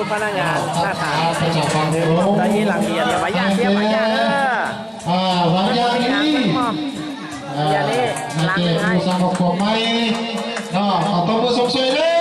Pab na, nqa ntaj tham, tau ib las thiab, Vam Yaj thiab, Vam Yaj na. Vam Yaj li, Vam Yaj li, las nws hais. No, kom tau mus xoo xwm na.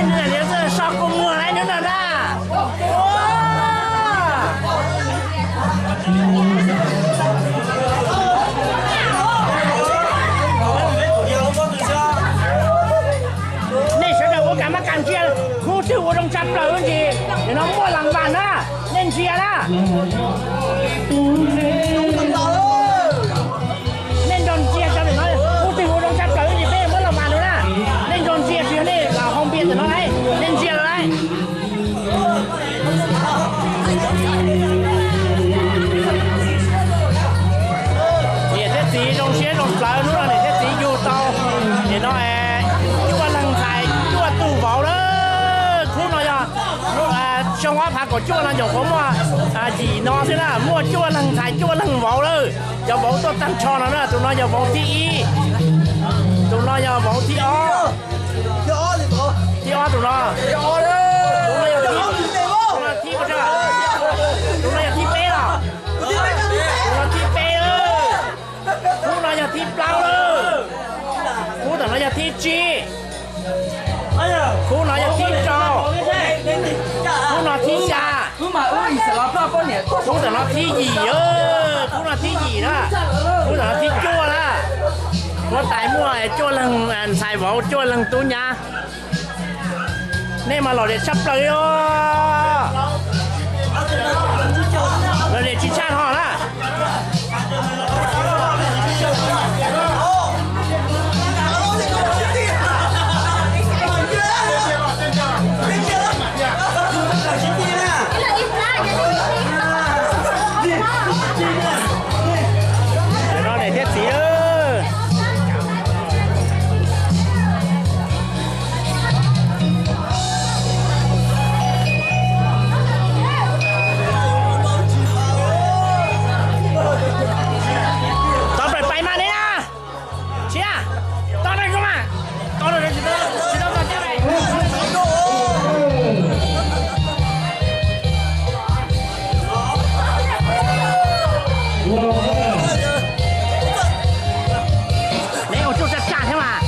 Nws txawj so kua muag lawm nws no na. Nej sawv daws ua kam maj kam ntsia, khub twg ua zoo tshaj plaws ntsis, nim no muaj las vas na, nej ntsia na. Nej nrog ntsia tso, nim no khub twg ua zoo tshaj plaws ntsis peb muab las vas rau na. Nej nrog ntsia tsis yog nej los hau npias ntawm no lauj, nej ntsia lawm lauj. Niam thiab txiv zoo siab zoo plawv, hnub no niam thiab txiv yug tau nim no cuaj leeg ntxhais cuaj tug vauv lawm. Khub no yog xyoo ob phav kaum cuaj no nyuam qhuav muaj yim no xwb na, muaj cuaj leeg ntxhais cuaj leeg vauv lawm. Cov vauv tuaj tag nrho no na, tus no yog vauv thib ib, tus no yog vauv thib ob, thib ob tus no, tus no yog thib, tus no yog thib peb los, tus no thib peb lawm, khub no yog thib plaub lawm, khub ntawm no yog thib tsib, khub no yog thib rau, khub no thib xya, khub ntawm no thib yim, khub no thib yim na, khub ntawm no thib cuaj na. Huab tais muaj cuaj leeg ntxhais vauv cuaj leeg tub nyab. Nej mas lom zem tshaj plaws li os. Lom zem tsis tshaj ho na. Cov no niam thiab txiv. Tau pais pais mas ne na. Tsis, tau na, tsis tau, tsis tau txog. Neb ua tsuj tsa tsa thiab mas.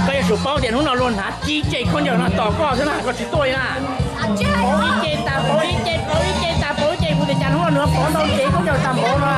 Koj yuav tsum paub tias hnub no luag hnav tsib ce khaub ncaws no tos koj xwb na, koj tsis tuaj li na. Pauv ib ce tas pauv ib ce, pauv ib ce tas pauv ib ce, kuv tias cas hnub no nws pauv ntau ce khaub ncaws tas npaum no.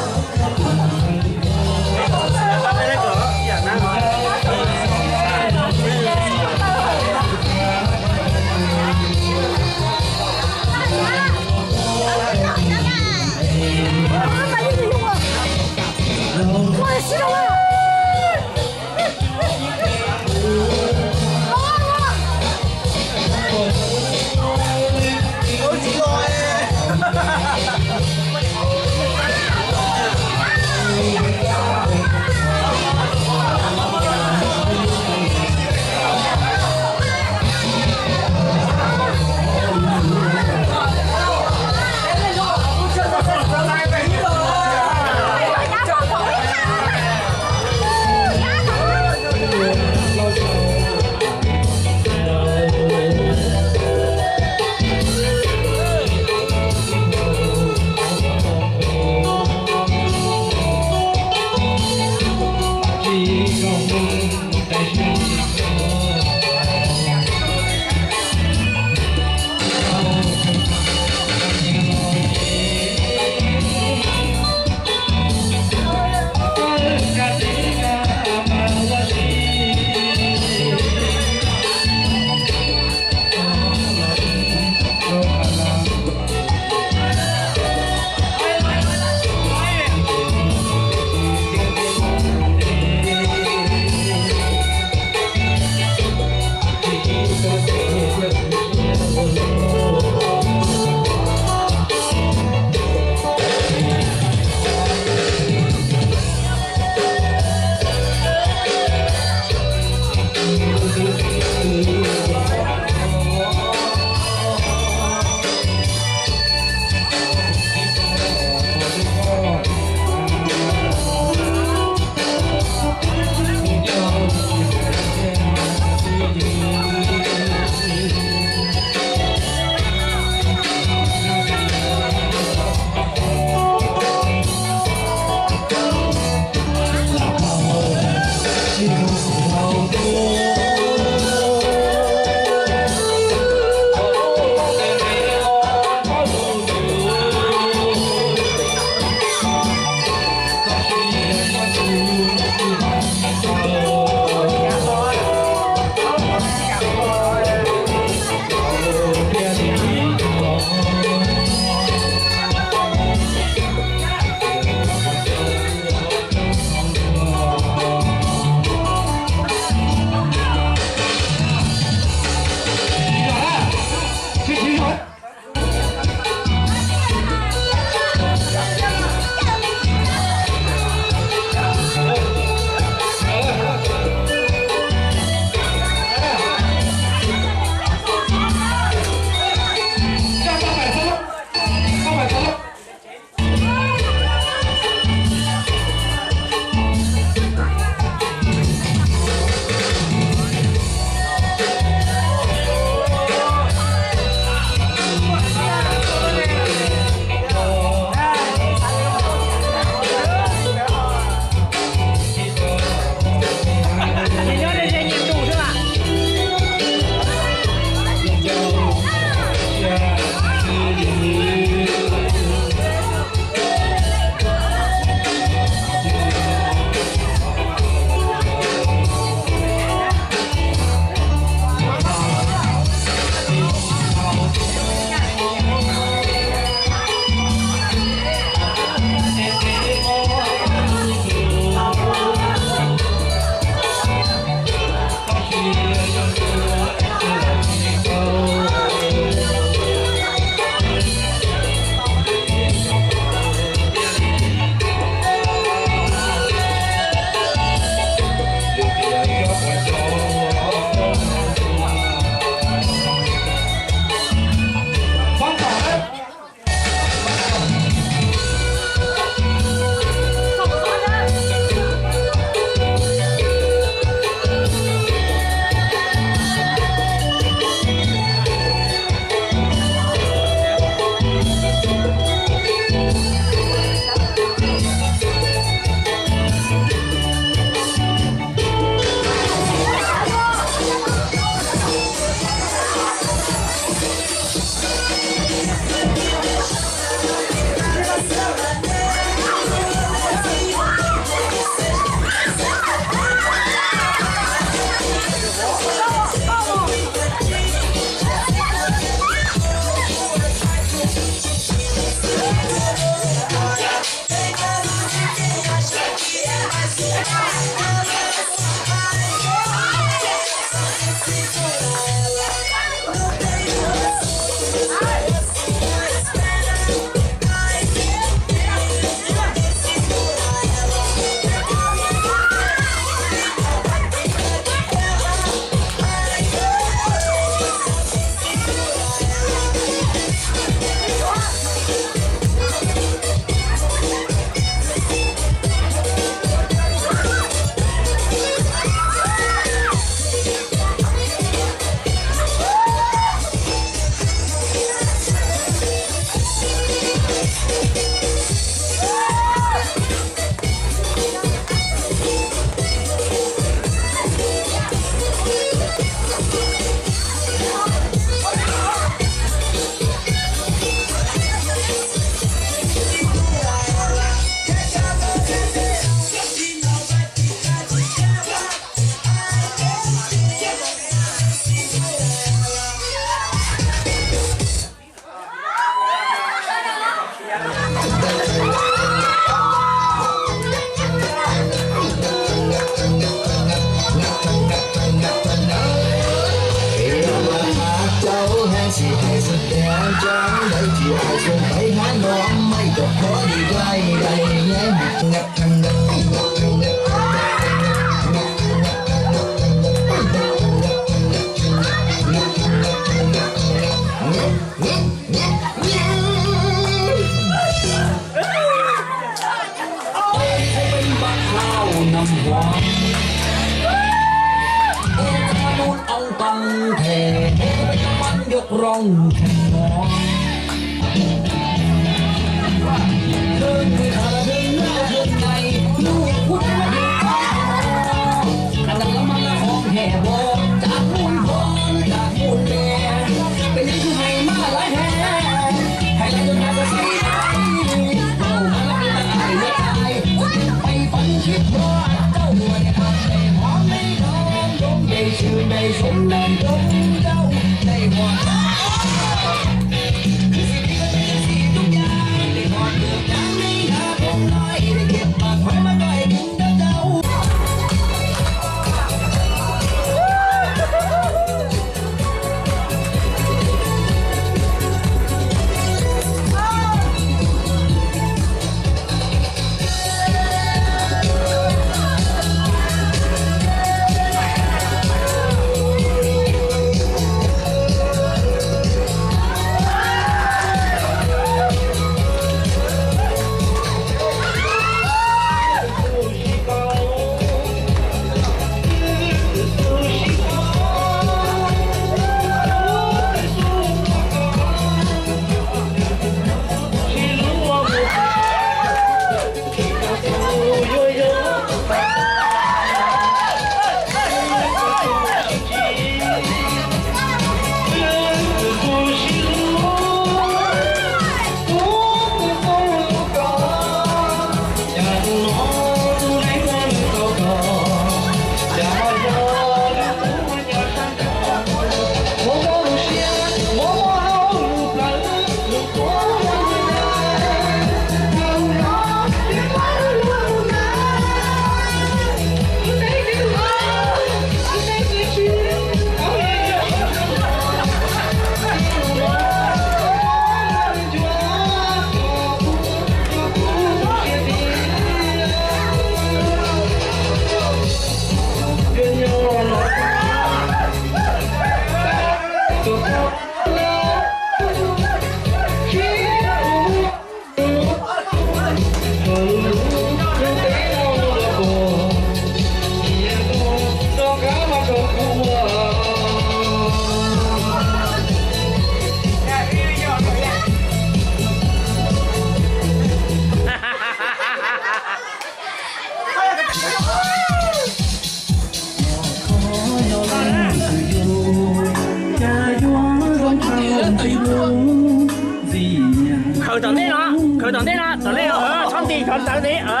Khaws tom ntej no, khaws tom ntej no, tom ntej no, txhob nti khaws ntawd ntxiv.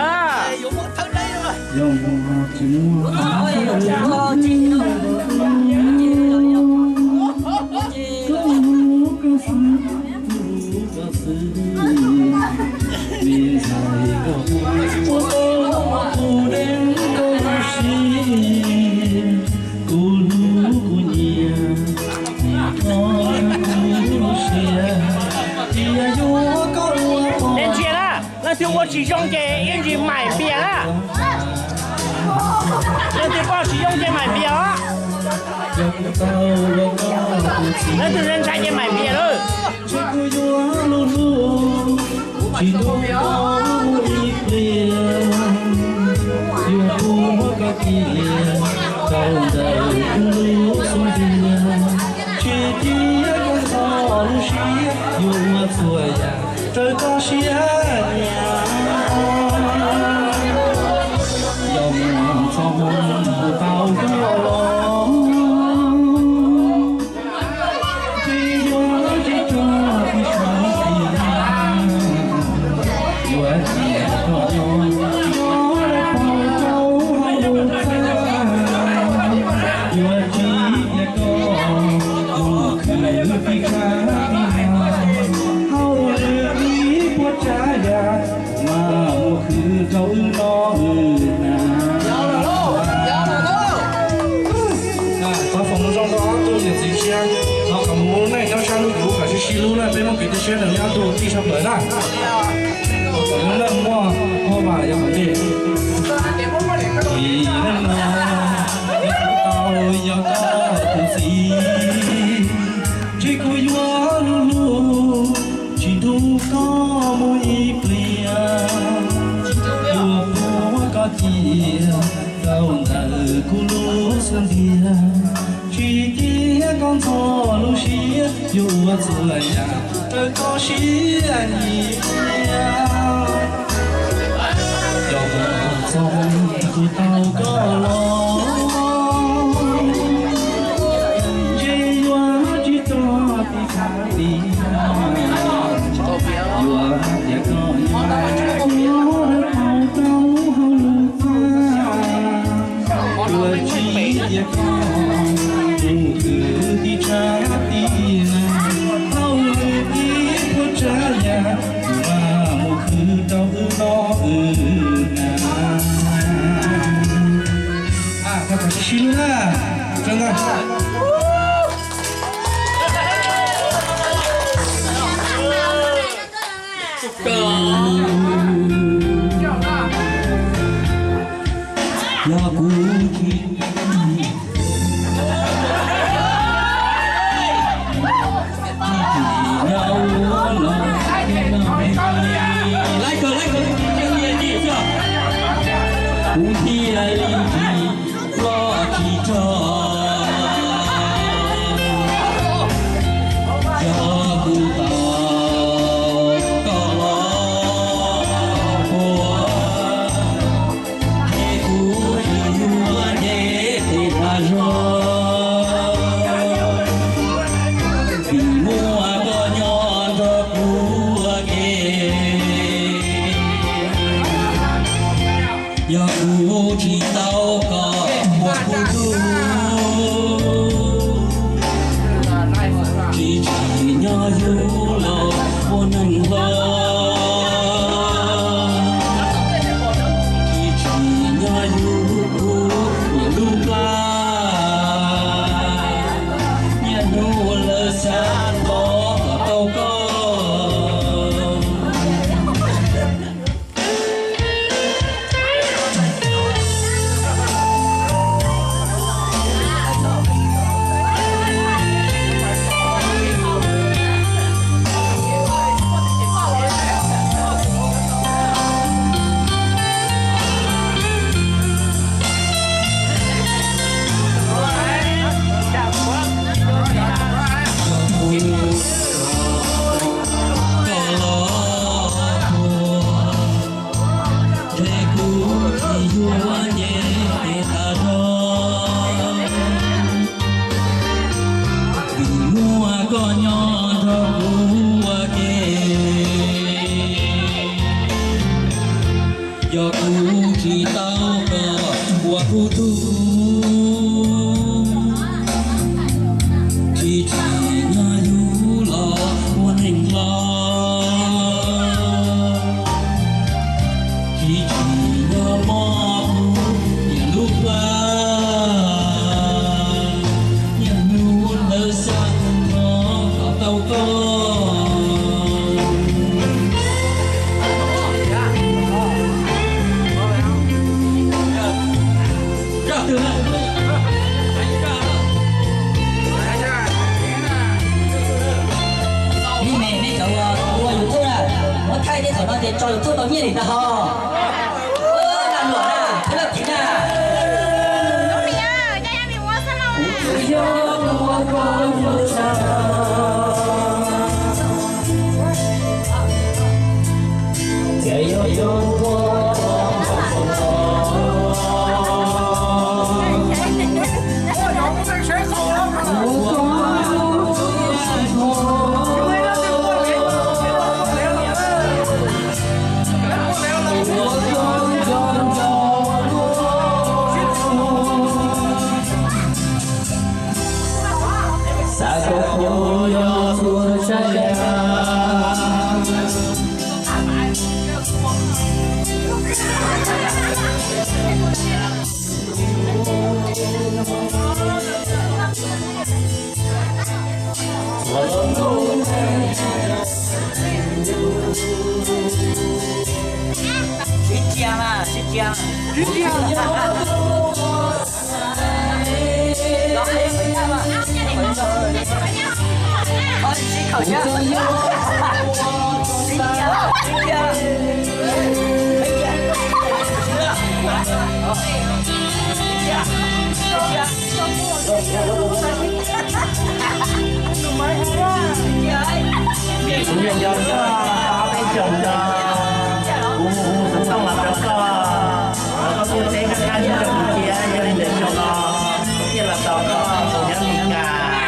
Leej twg poj tsis yooj ces maim npias os. Leej twg ntshai ces maim npias lawm. Tsis kuv yuav lub hlub, tsis tu ib pliag, yuav puag koj tiag, rau ntawm kuv lub xub ntiag. Tsis cia koj txhob lub siab, yuav ua txhua yam raws koj siab nyiam. Yog muaj txoj hmoo kuv tau koj los, tsis yuav tsis tso tib sab tib na. Yuav tsis tias koj nyob, nyob lawm pom rau hauv lub txaj. Yuav tsis tias koj mus khwv tib tshab tib na, hauj lwm ib puas tsav yam mas mus khwv rau wb noj wb hnav. Thov foom zoo rau ob tug niam txiv tshiab, thov kom mus ua neej nyob sab hnub kuv kom sib sib hlub na, peb Hmoob kwv tij siab ntev li ob tug tij sab plaws na. Kom lub neej muaj muaj vam yog qhov ntej. Vim neej no yog kuv tau yog koj tus txiv, tsis kuv yuav lub hlub, tsis nrug koj mus ib pliag, yuav puag koj tiag, rau ntawm kuv lub xub ntiag. Tsis cia koj ntxhov lub siab, yuav ua txhua yam raws koj siab nyiam. Yog muaj txoj hmoo kuv tau koj los, ntshe yuav tsis tso tib tshab tib na. Yuav hais tias koj nyob, nyob lawm pom rau hauv lub txaj. Yuav tsis tias koj mus khwv tib tshab tib na, hauj lwm ib puas tsav yam mas mus khwv rau wb noj wb hnav. Sib sib hlub na. Yog kuv tsis, tsis tsim nyog ua los, kuv thiaj li tsis ploj tsis rog. Yog kuv tau koj los ua, es kuv tsis yuav nce tes tas zog, vim muaj koj nyob nrog kuv ua ke. Yog kuv tsis tau koj ua kuv tug, tsis tsim nyog yug los ua neeg hlob, tsis tsim nyog yug kuv niam lub plab, niaj hnub lawv xav thov kom tau koj. Ntshe kuv tsis yuav nce tes tas zog, vim muaj koj nyob nrog kuv ua ke. Yog kuv tsis tau koj ua kuv tug, tsis tsim nyog yug los ua neeg hlob, tsis tsim nyog mob kuv niam lub plab, niaj hnub lawv xav thov kom tau koj. Ib me nej cov ua YouTube na, muab thaij nej thaum no ces tso YouTube tau nyiaj li ntag ho. Lag luam na, thiab laj thiv na. Sib cia mas, sib cia. Kuv yog cov peb xyoos no, kuv mus xov tooj los rau koj, koj tuaj teb kab kab nyob rau kuv cia, yog li ntawd xyoo no kuv thiaj los tos koj mus nyob Meskas.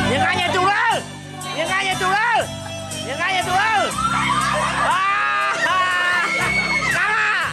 Niag nqa nyias tus lawm, niag nqa nyias tus lawm, niag nqa nyias tus lawm. Nqa mas.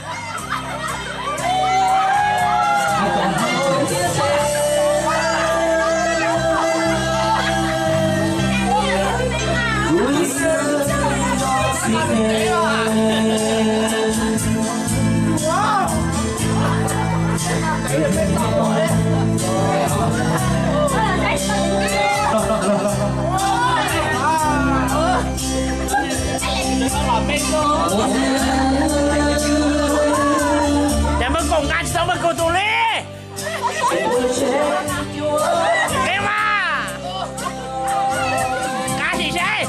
Cas Maj Kaus nqa tsis tau Maj Kaus tus li. Nqa mas. Nqa sim seb.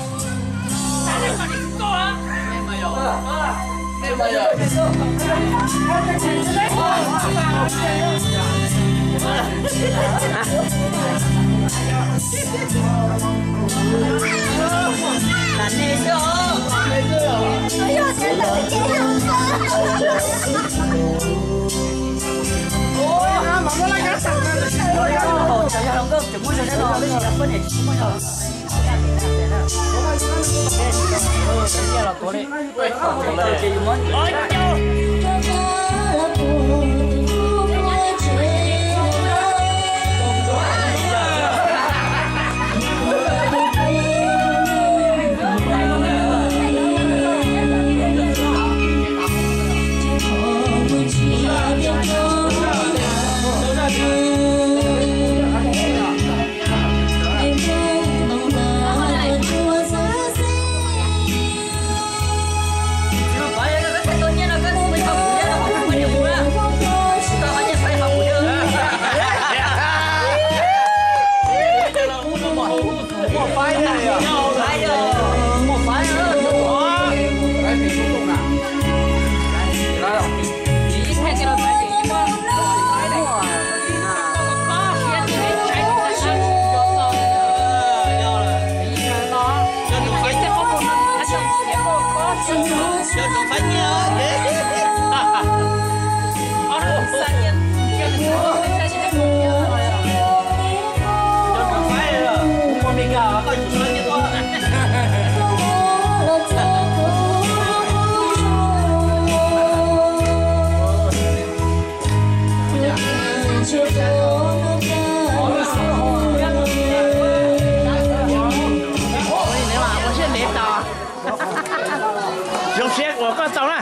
Zoo siab uas koj tau na.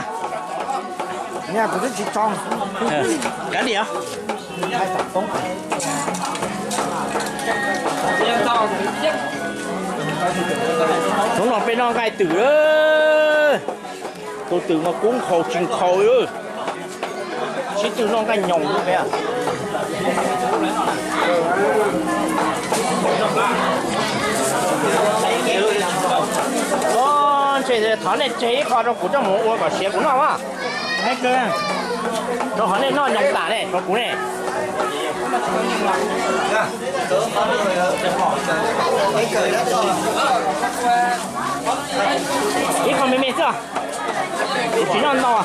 Kav liam. Hnub no peb noj nqaij twm, tus twm mas kub nkhaus tsis nkhaus, sib tw noj nqaij nyoos. Ntshe thov nej tseg ib qho rau kuv coj mus ua kom siav kuv noj mas. Rau qhov nej noj nyoos tas ne, rau kuv ne. Ib qho me me xwb, kuv tsis noj ntau.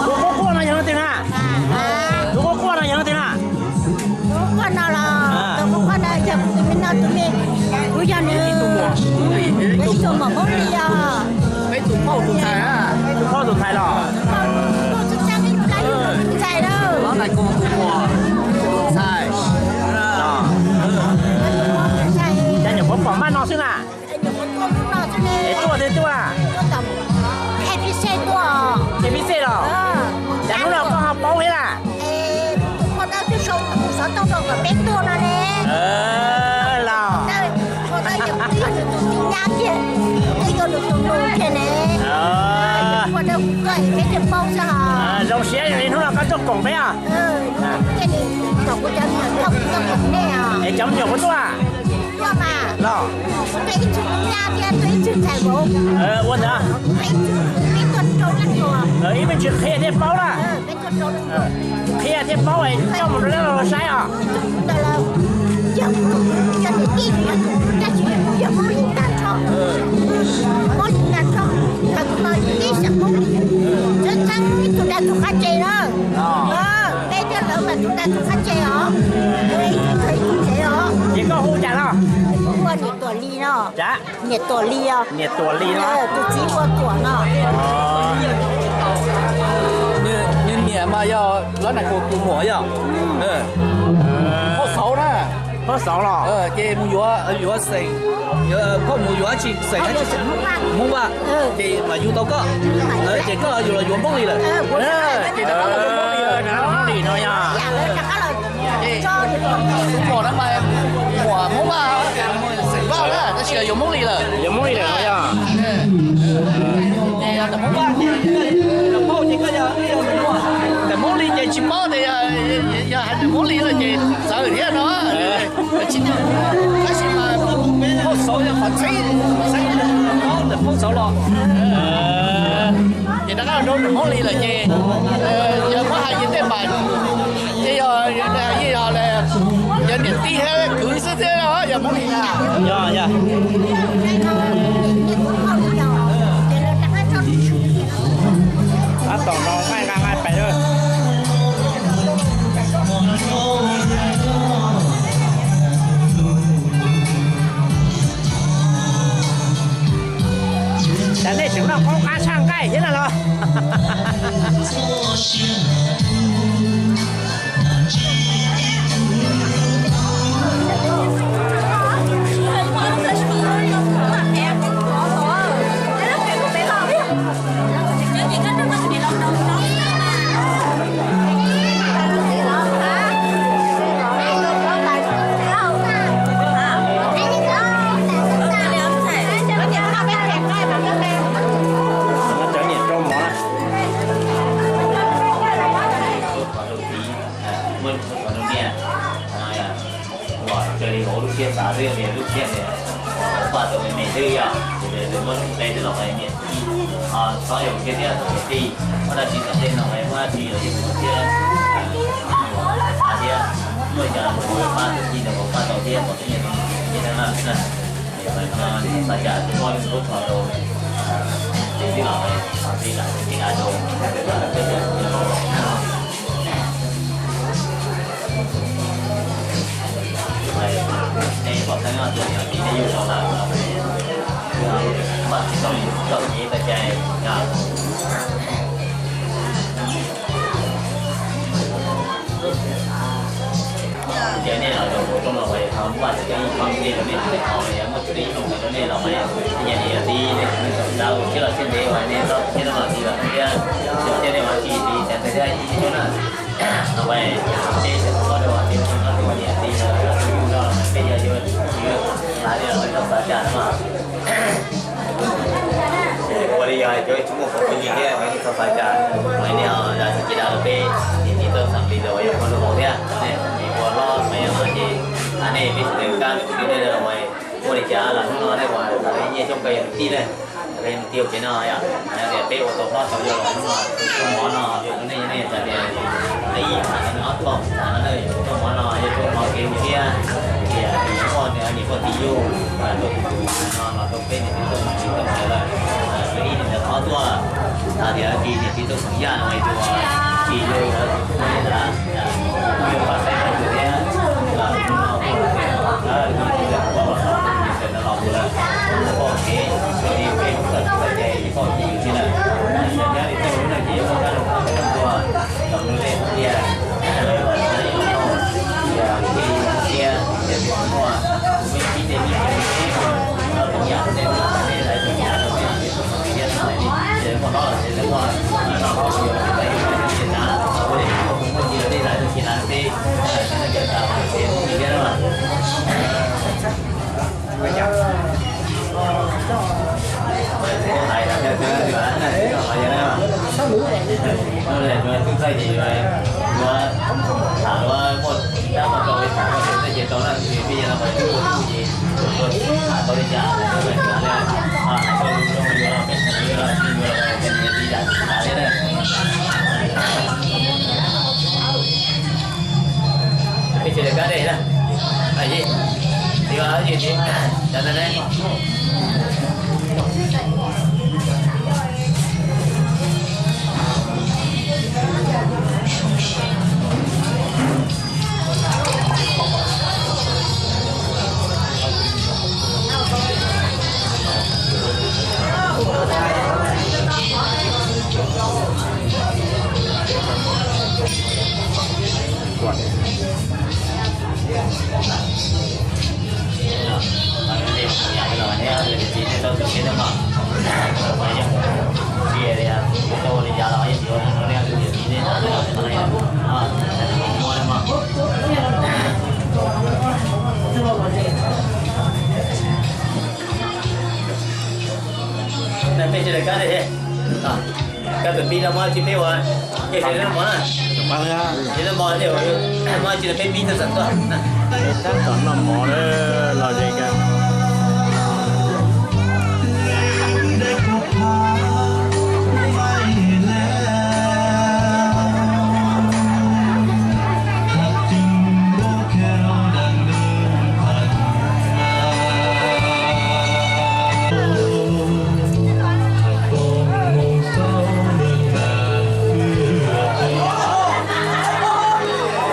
Tus qub quaj no yog leej twg na? Tus qub quaj no yog leej twg na? Tus qub quaj no los, tus qub quaj no yog kuv tus me no tus me, kuv yog nws ib tug muam Hmoob Lis os. Peb tus phauj tus ntxhais, tus phauj tus ntxhais los? Tus phauj tus ntxhais, tus ntxhais na. Cas nyuam qhuav pom maj no xwb na? Es tuaj twg tuaj? K F C los? Cas hnub no koj ho paub thiab na? Los. Zoo siab yog li hnub no koj tuaj koom peb os. Es cov me nyuam puas tuaj? Los. Ua ntawd. Ib me ntsis qhia thiaj paub na. Qhia thiaj paub es coj mus rau lawv los saib os. Ces koj hu cas no? Niam Tuam Lis os. Niam Tuam Lis no. Tus txiv hu ua Tuam no. Nws niam mas yog Lob Nais Kaus tus muam yog. Phauj Xauv na. Phauj Xauv los? Ces mus yuav, yuav xeem, phauj mus yuav dab tsi, xeem dab tsi, Hmoob Vaj. Ces mam yug tau koj. Ces koj yug los yuav Hmoob Lis lawm. Ces rov qab los yuav Hmoob Lis lawm. Hmoob Lis no yog. Tus muam no mas muam Hmoob Vaj, xeem Vaj na, tab sis los yuav Hmoob Lis lawm. Yuav Hmoob Lis lawm no yog. Ntawm Hmoob Vaj ces, ntawm Hmoob Lis ces tsis paub tias yog hais ntawm Hmoob Lis lawm ces txawv thiab no. Tab sis mas Phauj Xauv yog qhov txheeb, txheeb ntawm Phauj Xauv los. Ces rov qab los rau ntawm Hmoob Lis lawm ces yog muab hais ces tej pam ces yog, yog niam tij thiab kwv xwb thiab yog Hmoob Lis na. Yog, yog. Tab tom no nqaij nqa nqaij pem lawm. Cas nej tseem noj qaub qab tshaj nqaij thiab na los? Cov niam rau mov na. Muaj tus txiv, muaj tus niam, uas raws li vauv lub siab xav xwb, me lub siab tias vauv paj tau me me xwb yog, ces muab lub npe twb los niam tij, txhob yuav kiag thiab tus niam tij, muaj dab tsi tom tej no muaj dab tsi los yeej ua thiab, xav thiab, muaj cov vauv paj tus tij ntawd vauv paj tau thiab kom tej nyiaj tau nyiaj tau na. Xav cas tsis muaj lub npe rau tus tij los, tus tij lam tij a rau, nej pom xeeb tus niam tij nej yug tau na. Npaj txoj kev txoj cai. Ces nej los rau hauv rooj los uas npaj txoj kev ib qho nej los nej tsis tau los yog muaj tsis tau ib qho rau nej los uas nej nyiam li los tib nej tsis tau thiab los siab ntev uas nej tau thiab los tib los thiab. Yog thiab nej mas tsis li cas thiab ib hnub na. Los uas peb tsis tau rau uas tib no tsis ua niam txiv los yog tus yug no los peb yog yuav yuav hais li los tau xav cas no. Ua li yog cov tsis muaj qhov twg li thiab mas tsis txhob xav cas, mas nej ho zam txoj kev dag rau peb niam txiv txoj xeem li los uas yog qhov lus hauv thiab. Nej ua hlob mas yog no ces nej peb tsis tau kab tus tib nej los uas ua li cas los hnub no nej uas nyiaj xyoob koj yog tus tib ne, nws tib ua kev no yom, tias peb ua tau hlob tau yau los hnub no tus mov no yog nej nej tias ib ob tog no, tus mov no yog tus mov kev mus thiab, tias muaj niam muaj txiv yug, tus no los rau peb niam txiv txoj xeem tsis tau lawm, ib niam ntawd qhov tuaj, tias tsis niam txiv txoj xeem yaj no tus tsis yug, tus yug pas saib tus thiab, los hnub no tus no los tus lawm, poj kev, peb txoj kev txoj cai poj kev yus thiab lawm, yog nyob li tej lub neej ces muaj kab laus kab ntuj ua kom nws tej tiag, tias muaj, muaj ib tej me Peb tsis lawv kab dej na. Tiv tiv tiv, cov ntawd ne. Peb tsis lawv kab dej, kab peb pib no muab tsis peb ua, ces tsis lawv mov na, tsis lawv mov ces muab tsis lawv peb pib txog txog tuaj. Tab tom noj mov na, los ze kab.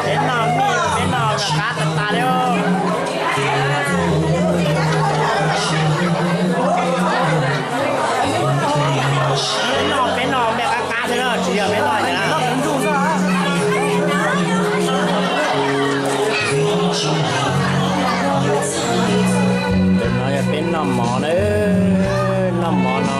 Peb noj mij, peb noj qab tas tas li. Peb noj, peb noj me qab qab xwb na, tsis yog peb noj. Ntawm no yog peb noj mov na, noj mov no